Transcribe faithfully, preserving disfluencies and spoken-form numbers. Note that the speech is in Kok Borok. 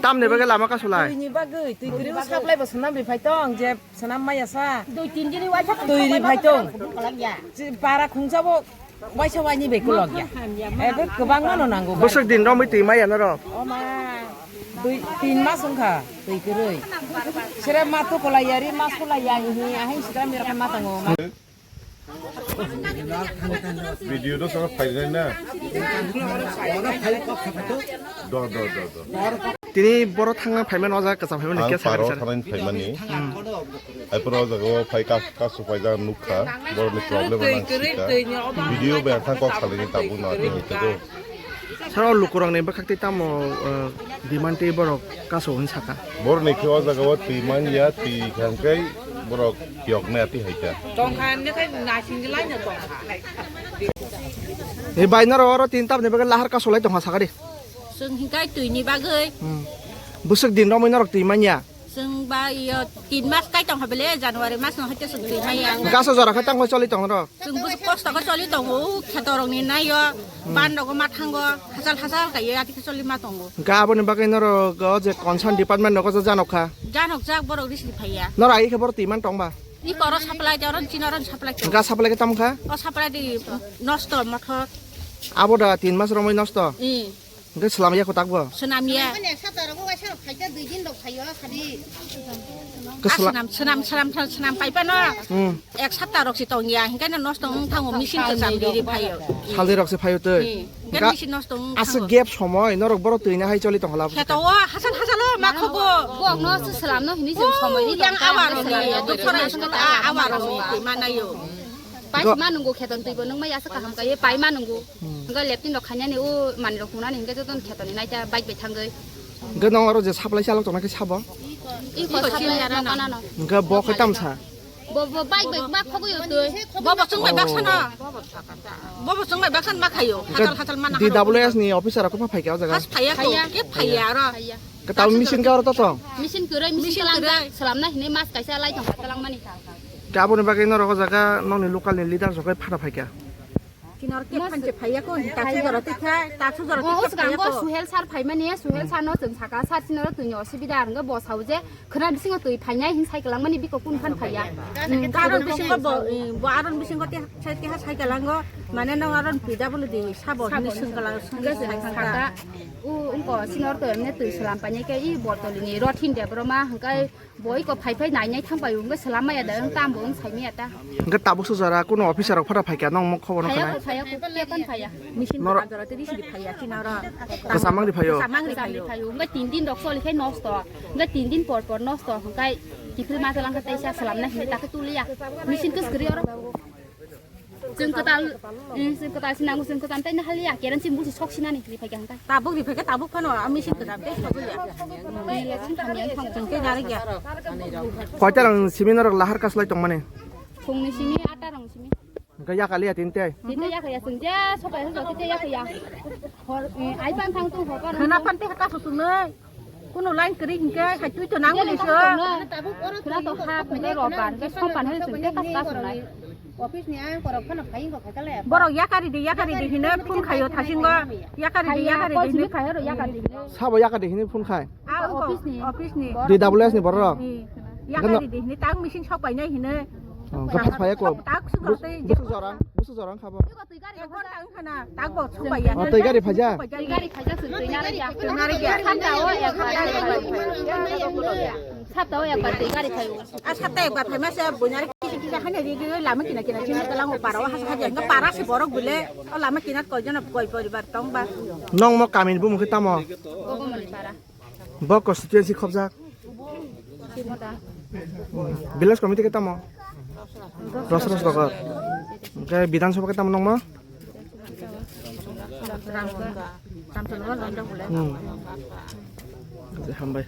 Tamni bagwi lama kasulai? Twi ni bagwi, twi kwrwi o supply bo swnam ri phai tong, je swnam maya sa. Dui tin din ni waisa twi ri phai tong. Je para khungsa bo waisa waini bai kulok ya. Ebe kwbang mano nango. Bwswk din romwi twi maya norok? O ma, dui, tin mas wngkha twi kwrwi. Sere ma tukulai ya ri, ma sulai ya, hi, ahin sikra mira kha ma tongo. Video do sara phainai na. Do, do, do, do. Tini boro thangna phaimani, o jaga kwcham phaimani, ang kesa paro sari sari. Thangna phaimani. Hmm. Ai poro o jaga o phai ka, kasu phaijak nukha. Boroni problem ang sikha. Video bai ang thang kok salini tabuk no ati hoi tego. Sir, o lukurokni bwkhak tei tamo, uh, demand tei borok kasu hwn saka? Borokni khe o jaga o twi man ya, twi hwnkhe borok phiyoknai ati hai kha. Tongkha hwnkhe nasing lai no tongkha. Ei bai norok oro tin tamni bagwi lahar kasu lai tongkha saka di. Chwng hwnkhe twini bagwi. Hmm. Bwswk din romwi norok twi man ya? Chwng ba iyo tin mas kai tongkha bele, January mas no haikhe chwng twi maya. Gaso jora khe tangwi choli tong norok? Chwng bwswk kosto khe choli tongo, o kheto rokni naio, ban rogo ma thango, hachal hachal kaiye ati khe choli ma tongo. Hwnkhe aboni bagwi norok o je concern department nogo je janok kha? Janok jak, borok risi phaiya. Norok ai khe borok twi man tong ba? Iko oro supply de, oro chini oro supply de. Ga supply khe tamo kha? O supply de nosto mothor. Abo da tin mas romwi nosto? Ee. Hwnkhe swnam ya kwtak bo? Swnam ya. Mane ek sapta rogo waisa rok phaikha, dui din rok phaio sadi. Hwnkhe ah, swnam, swnam, swnam, swnam, swnam paiphano. Hmm. Ek sapta rok se tong ya, hwnkhe no nosto wng thango, machine kwcham riri phaio. Salni rok se phaio tei. Hmm. Hwnkhe ga-, machine nosto wng aswk thango. Gap somoi norok borok twi na hai choli tong hala. Kheto o hachal hachal o ma khobo. Bo ang no se swnam no hini se somoi ni yang tong awa rok ni, dukora school a, awa rok ni twi ma naio. Pai go- ma nungo kheton twi bo nung ma ya se kaham ka ye pai ma nungo. Hmm. Hwnkhe leptin rok khainani o manwi rok hunani hwnkhe jotono khetoni naita bike bai thangwi. Hwnkhe nwng oro je supply chalok tongnai khe sabo? Iko supply rok nokha nano. Hwnkhe bo khe tamsa? Bo, bo bike bai ma khogwi o twi. Bo bo chwng bai baksa no. Bo bo chwng bai baksa no ma khaio. Hwnkhe hatal hatal mana D W S ni officer rok khe phaikha o jaga? Has phaiya ko, phaiya. Khe phaiya aro. Phaiya. Kwtal machine khe oro to tong? Machine kwrwi, machine kwrwi. Machine kwlangjak, swlamna hinwi mas kaisa lai tong, kwlangmani. Khe aboni bagwi norok o jaga nokni local ni leader rok khe phana phaikha? Kinaro khe phan se phaiya ko, tasu jora tei kha, tasu jora tei kha phaiya ko. Suhel sir phaimani, Suhel sir no chwng saka, sir sinaro twini osubida, ang bo sao je khwna bisingo twi phainai hin sai kwlangmani biko kun phan phaiya. Aron bisingo bo, bo aron bisingo tei sai, tei ha sai kwlango, mane nong aron P W D sabo hinwi swng kwlang, swngwi sai kwlang. U, wngkha, sinor to emne twi swlam painai khe, i Botolini Rothin Debbarma, hwnkhe bo iko phai phai nai nai thang pai, hwnkhe swlam maya da, wng tam bo wng sai maya ta. Hwnkhe tabuk se jora kuno officer rok phano phaikha, nong mok khobor no khanai? Phaiya ko, phaiya ko, khe kon phaiya. Machine nor- kwtal jora tei risi di phaiya, sinaro. Kwcham mang di phaio? Kwcham mang di phaio. Hwnkhe tin din rok choli khe nosto, hwnkhe tin din por por nosto, hwnkhe kiphil ma twlang khe teisa swlamna hinwi ta khe tuliya. Machine kwswk kwrwi oro. Chwng kwtal, eh, chwng kwtal sinango, chwng kwtal tei nahaliya, keran chini busi sok sinani ri phaikha hwnkhe. Tabuk ri phaikha, tabuk phano a machine kwtal tei sogwi ya. Chwng tei narwk ya. Koita rang simi norok lahar kaslai tongmani? Phungni simi, ata rang simi. Hwnkhe yakaliya tini tei? Tini tei yakaliya, chwng je sopai hwnkhe tei yakaliya. Hor, eh, ai pan thang tung hor pan. Khwna pan tei hata su chwngnai. Kuno line kwrwi hinkhe hai twi to nang wngwi se. Khwna to ha, khwna robar, hinkhe sompan hai chwng tei kas kas wngnai. Office ni ang korok phano phai wngkha kha le. Borok yakari di, yakari di hino phone khaio thasingo. Yakari di, yakari di hino. Sabo yakari di hino phone khai. Ah, office ni. Office ni. D W S ni borok. Yakari di hino tang machine sok painai hino. Oh, gapas phai ko. Tak sung tei. Busu jorang, busu jorang khabo. Twi gari phaiya. Twi gari phaiya. Oh, twi gari phaiya. Twi gari phaiya, chwng twi narwk ya. Twi narwk ya. Sapta o ekbar twi gari phaiya. Sapta o ekbar twi gari phaiya. A sapta ekbar phaima se buinari kisa kisa hanya ri ri lama kina kina chini kalang o para o hasa hanya hingga para se borok bile o lama kina koi jona koi poribar tong ba. Nong mo kamin bumung khe tamo? Gogomoni para. Bo constituency khobjak? Village committee khe tamo? Rosros Rogar. Hwnkhe Bidhan Sabha khe tamo nongma? Hmm. Hambai.